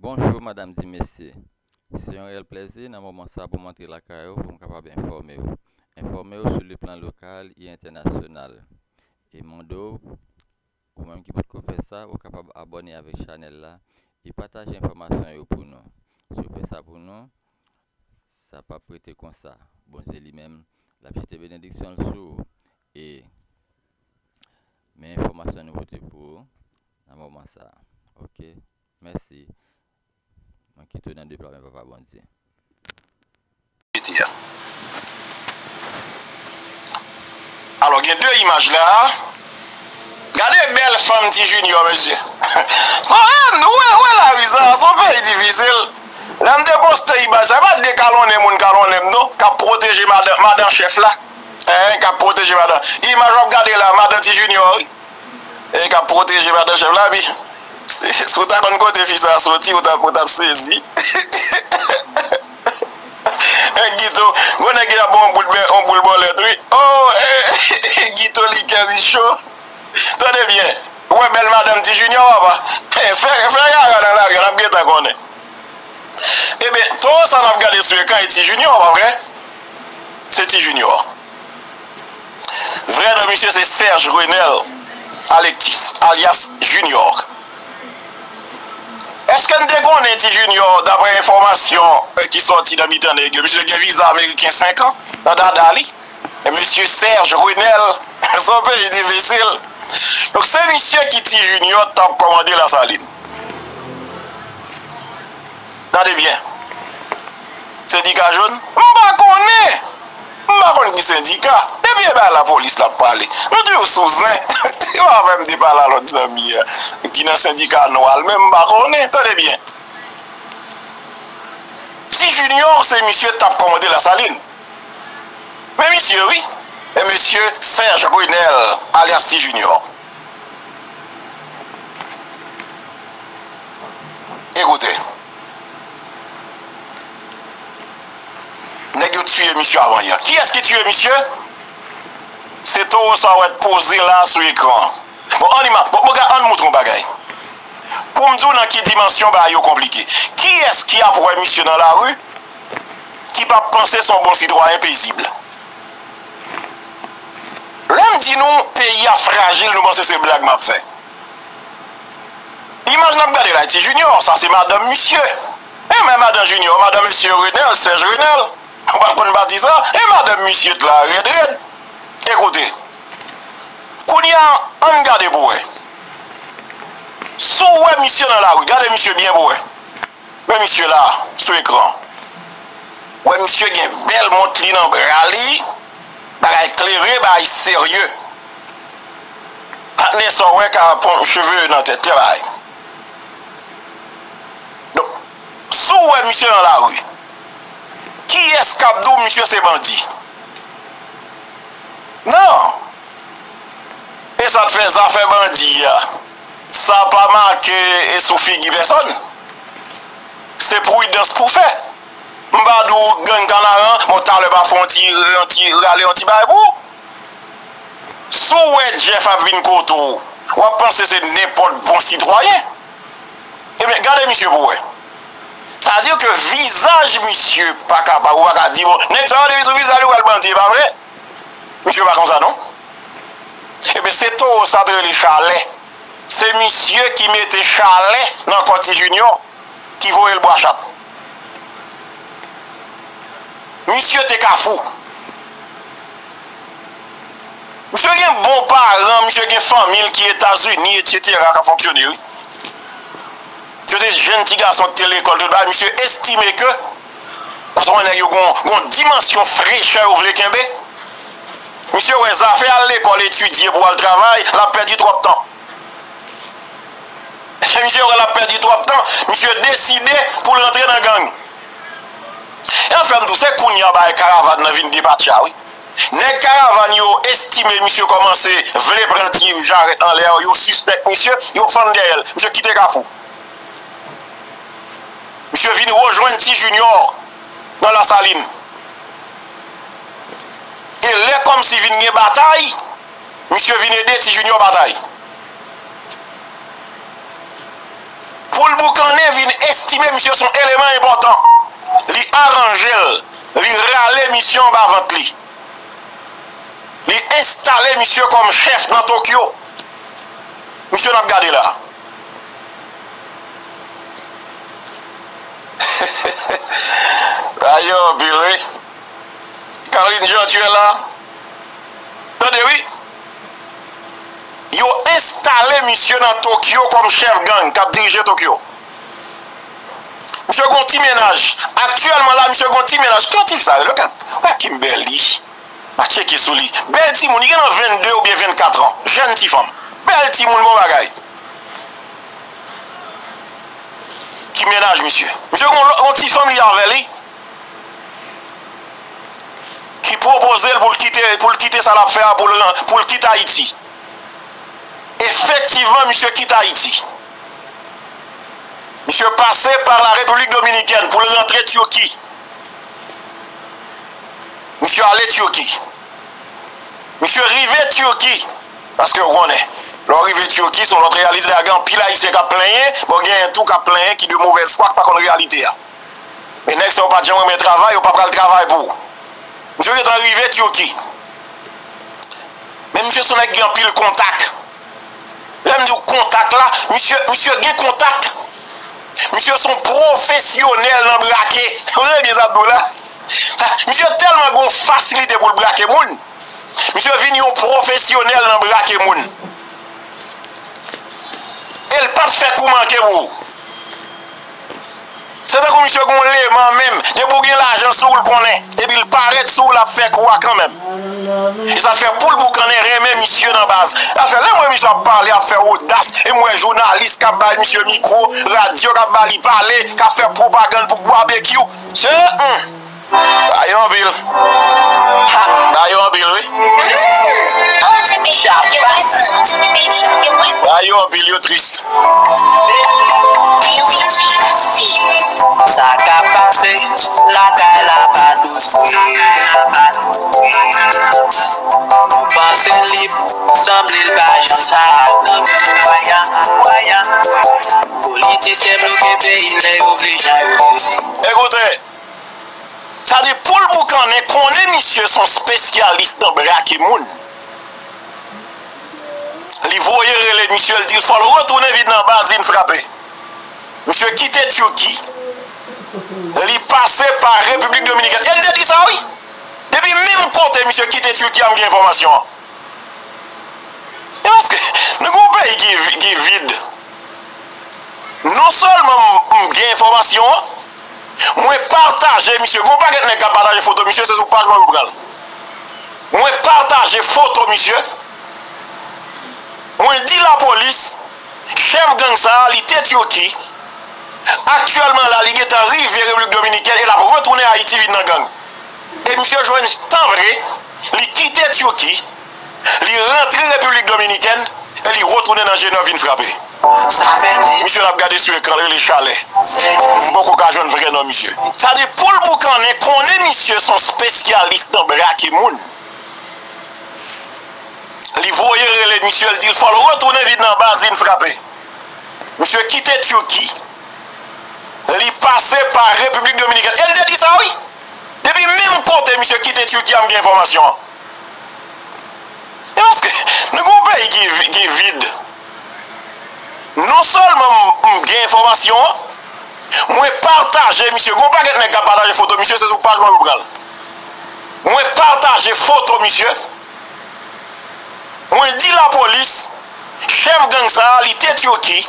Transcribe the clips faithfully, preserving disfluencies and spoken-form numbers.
Bonjou, madanm, di mesye. Se yon reyèl plèzi nan moman sa pou m antre lakay ou pou m kapab enfòme w. Enfòme w sou le plan lokal e entènasyonal. E mande w, ou menm ki potko fè sa, ou kapab abòne avèk chanèl la e pataje enfòmasyon yo pou nou. Si w fè sa pou nou, sa p ap rete konsa. Bondye li menm, l ap jete benediksyon l sou ou. E men enfòmasyon nou pote pou ou nan moman sa a. Oke? Mèsi. Mwen kite w nan de bra men Papa Bondye. Alò, gen de imaj la. Gade bèl fanm Ti Junior, mesye. Sa, wè, wè lari sa, se yon peyi difisil. Lè m te poste imaj sa, e pa dekalonnen moun kalonnen m, non, k ap pwoteje madan, madan chèf la. Hein, k ap pwoteje madan. Imaj w ap gade la, madan Ti Junior, wi. E k ap pwoteje madan chèf la, pi si, si w ta konn kote fi sa a soti, ou t ap, ou t ap sezi. E Gito, gwo nèg ki t ap ba w yon boul bè, yon boul bòlèt, wi. Oh, eh, Gito li kè li cho. Tande byen. Ou wè bèl madanm Ti Junior, papa? Eh, fè, fè rara nan lari a, n ap gentan konnen. Ebyen, towo sa n ap gade sou ekran e Ti Junior, pa vre? Se Ti Junior. Vrè non misye se Serge Renel Alectis, alyas Junior. Èske n te konnen Ti Junior, daprè enfòmasyon, eh, ki sòti nan mitan nèg yo, misye gen viza ameriken senk an nan dada li? E mesye Serge Renel, se yon peyi difisil. Donk, se misye ki Ti Junior t ap kòmande Lasalin. Gade byen. Sendika jòn? M pa konnen. M pa konn ki sendika. Depi e bay lapolis l ap pale. Nou toujou sou zen. Yo pa fè m te pale a lòt zanmi a ki nan sendika nwa l, men m pa konnen. Tande byen. Ti Junior se misye t ap kòmande Lasalin. Men misye, wi. E mesye Serge Renel, alyas Ti Junior. Ekoute. Nèg yo tiye misye avan yè. Kiyès ki tiye misye? Se towo sa w wè t poze la sou ekran an. Bon, ann ima-, bon, bon, gad, ann moutre yon bagay. Pou m di w nan ki dimansyon bagay yo konplike. Kiyès ki ap wè misye nan lari ki p ap panse se yon bon sitwayen pezib? Lè m di nou peyi a frajil, nou panse se blag m ap fè. Imaj n ap gade la, Ti Junior, sa se madanm misye. E men madanm Junior, madanm mesye Renel, Serge Renel. Ou pa t konn pati sa? E madanm misye t la rèd rèd. Ekoute. Kounye a, ann gade pou wè. Si w wè misye nan lari, gade misye byen pou wè. Men misye la, sou ekran. Wè misye gen bèl mont li nan bra li. Bagay klere, bagay serye. Patnè sa w wè ka pran cheve nan tèt li, bagay. Donk, si w wè misye nan lari, kiyès k ap di w misye se bandi? Non. E sa k fè zafè bandi a, sa pa make e sou figi pèsòn. Se pridans pou fè. M pa di w gang Kanaran, bon, talè pa fè yon ti, yon ti, rale yon ti bagay pou ou. Si w wè Jeff ap vin kote w, w ap panse se nenpòt bon sitwayen. Ebyen, gade misye pou wè. Sa vle di ke vizaj misye pa kapab, ou pa ka di, bon, nèg sa yo depi sou vizaj li, ou wè l bandi, e pa vre? Misye pa konsa, non. Ebyen, se towo sa t rele chalè. Se misye ki mete chalè nan kò Ti Junior. Ki voye l bwa chat. Misye te kafou. Misye gen bon paran, misye gen fanmi l ki Etazini, etsetera, k ap fonksyone, wi. Misye te jèn ti gason ki te lekòl, tout bagay. Misye estime ke, paske yon nèg yo gon, gon dimansyon frechè yo vle kenbe. Misye wè zafè al lekòl, etidye pou al travay, l ap pèdi twòp tan. Misye wè l ap pèdi twòp tan, misye deside pou l rantre nan gang. E anfen, m di w, se kounye a bagay karavàn nan vin depatcha, wi. Nèg karavàn yo estime misye kòmanse vle pran ti jarèt anlè, yo sispèk misye, yo fann dèyè l. Misye kite Kafou. Misye vin rejwenn Ti Junior nan Lasalin. E lè kòmsi vin gen batay, misye vin ede Ti Junior batay. Pou l boukannen vin estime misye se yon eleman enpòtan. Li aranje l, li rale misye anba vant li. Li enstale misye kòm chèf nan Tokyo. Misye n ap gade la. Bagay yo anpil, wi. Carline Jean, tu es là? Tande, wi. Yo enstale misye nan Tokyo kòm chèf gang k ap dirije Tokyo. Misye gon ti mennaj. Aktyèlman la, misye gon ti mennaj. Ki ti fi sa rele? Gad, wè Kimberly. Pa tcheke sou li. Bèl timoun, li gen nan vennde oubyen vennkat an. Jèn ti fanm. Bèl timoun, bon bagay. Ki mennaj misye? Misye gon lòt, gon ti fanm li avè li. Ki pwopoze l pou l kite, pou l kite sa l ap fè a, pou l, pou l kite Ayiti. Efektivman, misye kite Ayiti. Misye pase pa la Repiblik Dominikèn pou l rantre Tiki. Misye ale Tiki. Misye rive Tiki. Paske w konnen, lè w rive Tiki, se yon lòt reyalite la. Gen anpil Ayisyen k ap plenyen, bon, genyen tou k ap plenyen ki de movèz fwa, k pa konn reyalite a. Men nèg sa yo pa t janm renmen travay, yo pa pral travay pou ou. Misye gentan rive Tiki. Men misye se yon nèg ki gen anpil kontak. Lè m di w kontak la, misye, misye gen kontak. Misye se yon pwofesyonèl nan brake. Ou tande byen sa m di w la? Misye tèlman gen yon fasilite pou l brake moun. Misye vin yon pwofesyonèl nan brake moun. E l p ap fè kou manke pou ou. Se tankou misye gen yon leman menm. Depi w gen lajan sou w, l konnen. Epi l parèt sou w, l ap fè kou a kanmenm. E sa fè pou l boukannen renmen misye nan baz. Sa fè lè m wè misye ap pale, ap fè odas, e m wè jounalis k ap bay misye mikwo, radyo k ap ba li pale, k ap fè pwopagann pou babekyou. Se, hmm. Ba yo anpil. Ha, ba yo anpil, wi. Ba yo anpil, yo tris. Sa k ap pase lakay la pa dous, wi. Nou panse lib, sanble l pa janm sa. Politisyen bloke peyi, nèg yo vle jan yo vle. Ekoute, sa di pou l boukannen, konnen misye se yon spesyalis nan brake moun. Li voye rele misye, l di l fò l retounen vin nan baz, vin frape. Misye kite Tiki. Li pase pa Repiblik Dominikèn. E l te di sa, wi. Depi menm kote misye kite Tiki a, m gen enfòmasyon an. E paske nou gen yon peyi ki, ki vid. Non sèlman m, m gen enfòmasyon an, mwen pataje misye. Gon pakèt nèg k ap pataje foto misye, se sou paj mwen yo pran l. Mwen pataje foto misye. Mwen di lapolis, chèf gang sa a, li te Tiki. Aktyèlman la, li gentan rive Repiblik Dominikèn e l ap retounen Ayiti vin nan gang. E misye jwenn tan vre, li kite Tiki, li rantre Repiblik Dominikèn e li retounen nan Jenèv vin frape. Misye n ap gade sou ekran, l rele Chalè. M poko ka jwenn vrè non misye. Sa di pou l boukannen, konnen misye se yon spesyalis nan brake moun. Li voye rele misye, l di l fò l retounen vin nan baz, vin frape. Misye kite Tiki. Li pase pa Repiblik Dominikèn. E l te di sa, wi. Depi menm kote misye kite Tiki a, m gen enfòmasyon an. E paske nou gen yon peyi ki, ki vid. Non sèlman m, m gen enfòmasyon an, mwen pataje misye. Gon pakèt nèg k ap pataje foto misye, se sou paj mwen yo pran l. Mwen pataje foto misye. Mwen di lapolis, chèf gang sa a, li te Tiki.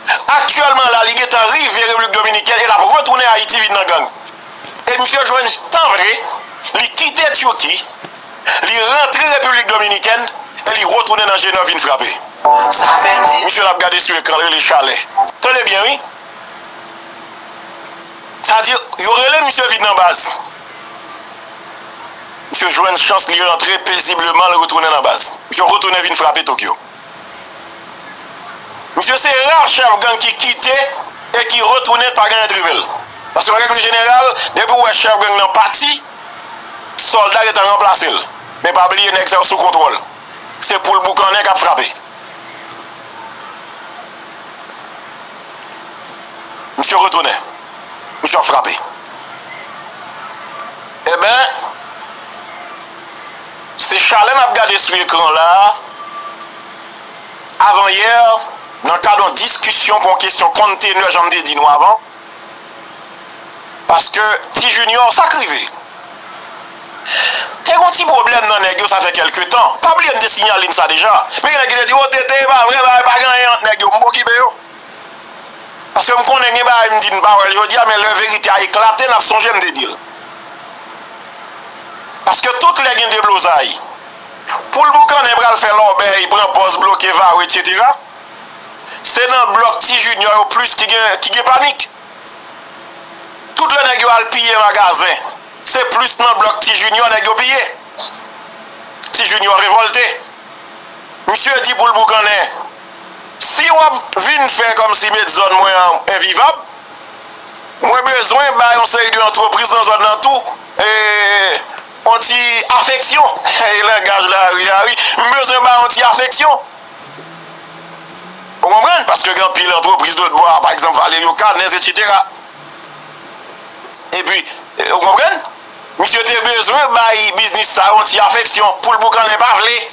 Aktyèlman la, li gentan rive Repiblik Dominikèn e l ap retounen Ayiti vin nan gang. E misye jwenn tan vre, li kite Tiki, li rantre Repiblik Dominikèn e li retounen nan Jenèv vin frape. Misye n ap gade sou ekran, l rele Chalè. Tande byen, wi. Sa di, yo rele misye vin nan baz. Misye jwenn chans, li rantre pezibleman, li retounen nan baz. Misye retounen vin frape Tokyo. Misye se ra chèf gang ki kite e ki retounen pa gen entrive l. Paske an règ jeneral, depi w wè chèf gang nan pati, sòlda gentan ranplase l. Men pa bliye nèg sa yo sou kontwòl. Se pou l boukannen k ap frape. M Misye retounen. Misye ap frape. Enben, se chalè n ap gade sou ekran la a. Avan yè, nan kad yon diskisyon pou yon kesyon kontenè, jan m te di nou avan, paske Ti Junior, sa k rive? Te gen yon ti pwoblèm nan nèg yo, sa fè kèlke tan. Pa bliye m te siyale n sa deja. Men gen nèg ki te di, "O, T T, e pa vre, bagay pa gen anyen ant nèg yo." M pa okipe yo. Paske m konnen gen bagay m di n pa wè l jodi a, men lè verite a eklate, n ap sonje m te di l. Paske tout lè gen deblozay, Poul Boukannen pral fè lòbèy, pran pòz, bloke, vare, etsetera. Se nan blòk Ti Junior yo plis ki gen, ki gen panik. Tout lè nèg yo al piye magazen, se plis nan blòk Ti Junior nèg yo piye. Ti Junior revòlte. Misye di Poul Boukannen, "Si w ap vin fè kòmsi met zòn mwen an envivab, mwen bezwen bay yon seri de antrepriz nan zòn nan tou, e, yon ti afeksyon." E langaj lari a, wi. "M bezwen bay yon ti afeksyon." Ou konprann? Paske gen anpil antrepriz lòt bò a, pa egzanp, Valerio Cannes, etsetera. Epi, e, ou konprann? Misye te bezwen bay biznis sa yo yon ti afeksyon. Poul Boukannen pa vle.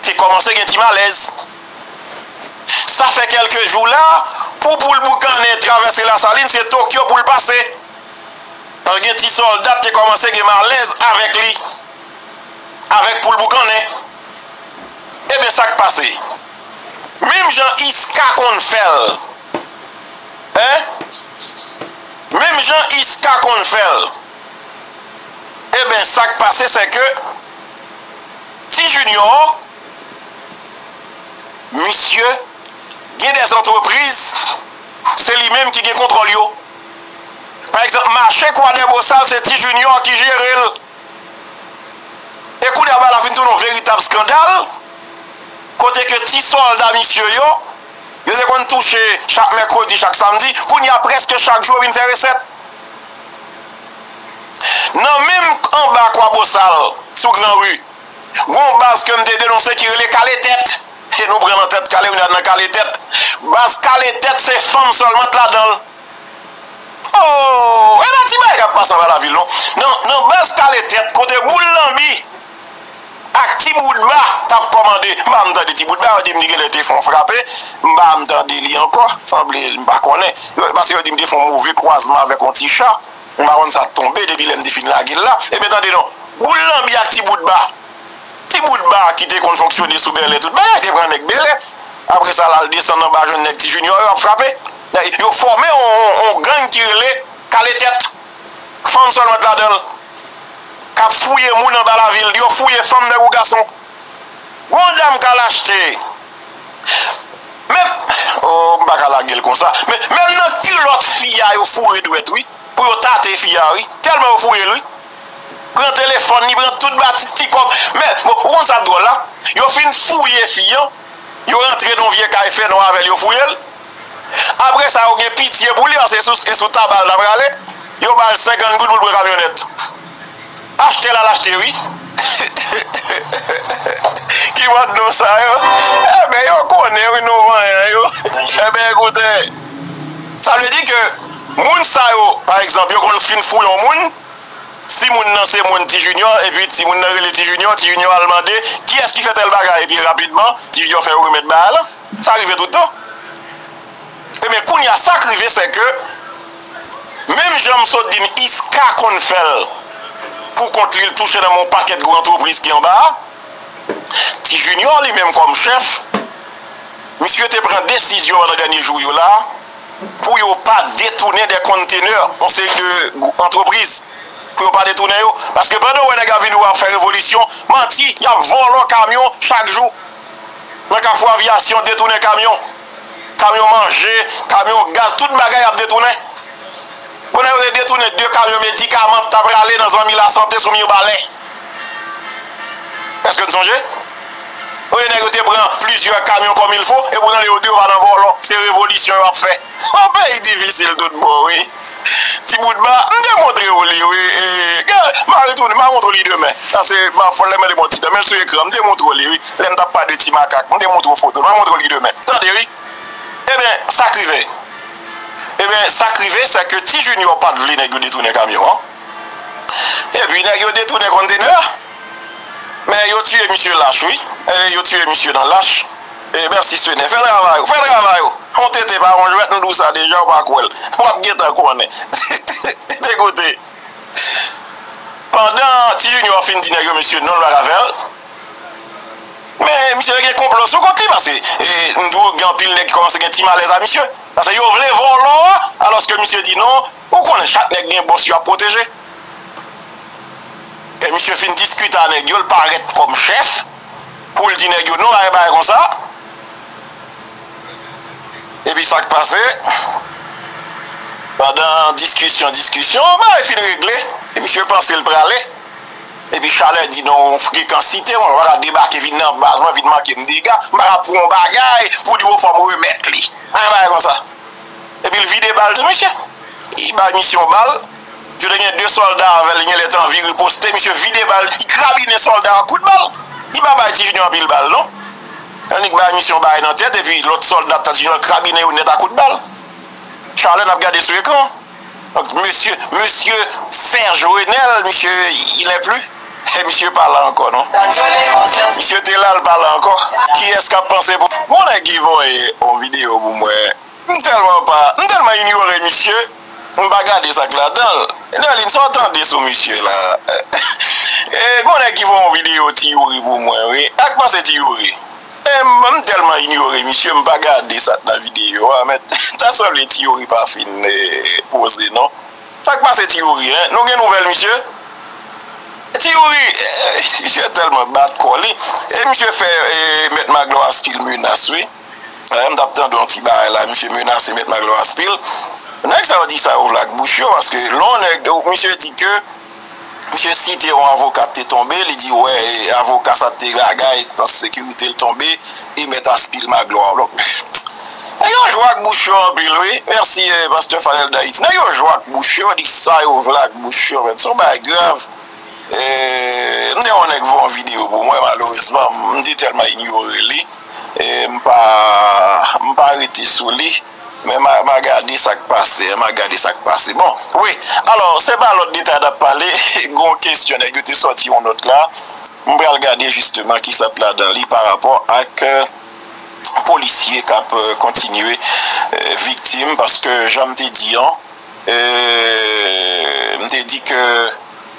Te kòmanse gen ti malèz. Sa fè kèlke jou la, pou Poul Boukannen travèse Lasalin, se Tokyo pou l pase. Paske gen ti sòlda te kòmanse gen malèz avèk li, avèk Poul Boukannen. Ebyen, sa k pase? Menm jan Iska konn fè l, en? Menm jan Iska konn fè l, ebyen, sa k pase, se ke Ti Junior, misye, gen de antrepriz, se li menm ki gen kontwòl yo. Pa egzanp, mache Kwadèbosal, se Ti Junior ki jere l. E kounye a, bagay la vin tounen yon veritab eskandal, kote ke ti sòlda misye yo, yo te konn touche chak mèkredi, chak samdi, kounye a, prèske chak jou, yo vin fè resèt. Nan menm anba Kwabosal, sou Gran Ri, gon baz ke m te denonse ki rele Kale Tèt. E nou pran nan Tèt Kale, nou al nan Kale Tèt. Baz Kale Tèt, se fanm sèlman t ladan l. Oh, e pa ti bagay k ap pase anba lavil, non. Nan, nan baz Kale Tèt, kote Boul Lanbi ak Ti Bout Ba t ap kòmande. M pa janm tande Ti Bout Ba, yo di m li genlè te fè yon frape. M pa janm tande li ankò. Sanble, m pa konnen. Yo, paske yo di m te fè yon move kwazman avèk yon ti cha. M pa konn sa t tonbe depi lè m te fin lage l la. Ebyen, tande non. Boul Lanbi ak Ti Bout Ba. Ti Bout Ba ki te konn fonksyone sou Bèlè, tout bagay, te pran nèg Bèlè. Apre sa, l al desann anba, jwenn nèg Ti Junior yo ap frape. Yo fòme yon, yon, yon gang ki rele Kale Tèt. Fanm sèlman t ladan l. K ap fouye moun anba lavil. Yo fouye fanm, nèg ou gason. Gon dam k al achte. Menm, oh, m pa ka lage l konsa. Men, menm nan kilòt fi a, yo foure dwèt, wi. Pou yo tate fi a, wi. Tèlman yo foure l, wi. Pran telefòn li, pran tout ba ti, ti kòb. Men, bon, ou konn sa k dwòl la? Yo fin fouye fi an, yo rantre nan yon vye kay fè nwa avè l, yo fouye l. Apre sa, yo gen pitye pou li, paske e sou, e sou taba l t ap rale. Yo ba l senkant goud pou l pran kamyonèt. Achte l al achte, wi. Ki mòd non sa yo? Enben, yo konnen, wi, non vanyan yo. Enben, ekoute, sa vle di ke moun sa yo, pa egzanp, yo konn fin fouye yon moun, si moun nan se moun Ti Junior, epi timoun nan rele Ti Junior, Ti Junior al mande, "Kiyès ki fè tèl bagay?" Epi rapidman, Ti Junior fè yo remèt bagay la. Sa rive tout tan. Ebyen, kounye a, sa k rive, se ke, menm jan m sot di n Iska konn fè l, pou kont li, l touche nan men yon pakèt gwo antrepriz ki anba a, Ti Junior, li menm, kòm chèf, misye te pran desizyon pandan dènye jou yo la, pou yo pa detounen de kontenè, yon seri de gwo antrepriz, pou yo pa detounen yo. Paske pandan w wè nèg ap vin ou ap fè revolisyon, manti, y ap vòlò kamyon chak jou. Nan Kafou Aviyasyon, detounen kamyon. Kamyon manje, kamyon gaz, tout bagay y ap detounen. Kounye a, yo te detounen de kamyon medikaman k t ap rale nan Zanmi Lasante sou Mibalè. Èske n sonje? Wi, nèg yo te pran plizyè kamyon kòm il fo, e pou tande yo di yo pa nan vòlò, se revolisyon yo ap fè. Yon peyi difisil tout bò, wi. Ti Bout Ba, m te montre w li, wi. E, gade, m a retounen, m a montre w li demen. Sa se, m a fè l lè m te bon ti tan, men l sou ekran, m te montre w li, wi. Lè m t ap pale de Ti Makak, m te montre w foto l, m a montre w li demen. Tande, wi. Ebyen, sa k rive? Men sa k rive, se ke Ti Junior pa t vle nèg yo detounen kamyon an. Epi nèg yo detounen kontenè a. Men yo tiye misye lach, wi. E, yo tiye misye nan lach. E, mèsi Senyè. Fè travay ou, fè travay ou. On tete pa on jwèt, m di w sa deja, ou pa kwè l. W ap gentan konnen. Te koute. Pandan Ti Junior fin di nèg yo, mesye, non, l pa ka fè l. Men misye gen konplo sou kont li, paske, e, m di w, gen anpil nèg ki kòmanse gen ti malèz a misye. Paske yo vle vòlò a, alòske misye di non, ou konnen chak nèg gen bòs yo ap pwoteje. E misye fin diskite a nèg yo, l parèt kòm chèf, pou l di nèg yo non, pa gen bagay konsa. Epi sa k pase, pandan diskisyon, diskisyon, bagay fin regle, e misye panse l prale. Epi chalè di non, frekansite, mwen pa ka debake vin nan baz mwen, vin manke m dega, m pa ka pran yon bagay pou di w fò m remèt li. Pa gen bagay konsa. Epi l vide bal tou, mesye. Li bay misye yon bal. Misye te gen de sòlda avè l, li genlè te anvi riposte. Misye vide bal, li krabinen sòlda a kout bal. Li pa bay Ti Junior anpil bal, non. Annik bay misye yon bagay nan tèt, epi lòt sòlda Ti Junior krabinen yo nèt a kout bal. Chalè n ap gade sou ekran. Donk, mesye, mesye Serge Renel, misye, il n'est plus. E misye pa la ankò, non. Misye te la, l pa la ankò. Kiyès k ap panse pou. Gon nèg ki voye yon videyo pou mwen. M tèlman pa, m tèlman inyore misye, m pa gade sa k ladan l. Nerline, sa w tande sou misye la? E, gon nèg ki voye yon videyo Ti Youri pou mwen, wi. Ak panse Ti Youri. E, m, m tèlman inyore misye, m pa gade sa k nan videyo a, men ta sanble Ti Youri pa fin, e, poze, non. Sa k pase Ti Youri, en? Nou gen nouvèl misye? Ti Youri, e, misye tèlman bat kò li. E misye fè, e, Mèt Magloire Aspil menas, wi. E, m t ap tande yon ti bagay la, misye menase Mèt Magloire Aspil. Nèg sa yo di sa yo vle ak bouch yo, paske lè yon nèg, misye di ke, misye site yon avoka te tonbe, li di, wè, e, avoka sa te lagay, nan sekirite l tonbe, e Mèt Aspil Magloire. Donk, nèg yo jwe ak bouch yo anpil, wi. Mèsi, e, pastè Fanel Dayiti. Nèg yo jwe ak bouch yo, di sa yo vle ak bouch yo, men se yon bagay grav. E, m te wè yon nèg voye yon videyo pou mwen, malerezman, m te tèlman inyore li. E, m pa, m pa rete sou li. Men m a, m a gade sa k pase, m a gade sa k pase. Bon, wi, alò, se pa lòt detay n ap pale, gon kesyon nèg yo te sòti yon nòt la. M pral gade jisteman kisa k ladan li pa rapò ak, e, polisye k ap, e, kontinye, e, viktim, paske jan m te di an, e, m te di ke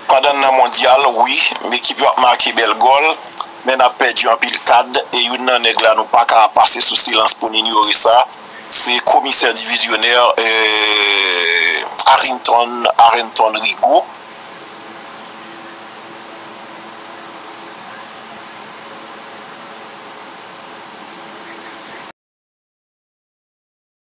pandan n nan mondyal, wi, ekip yo ap make bèl gòl, men n ap pèdi anpil kad, e youn nan nèg la nou pa ka pase sou silans pou n inyore sa, se komisè divizyonè, e, Arrington, Arrington Rigaud.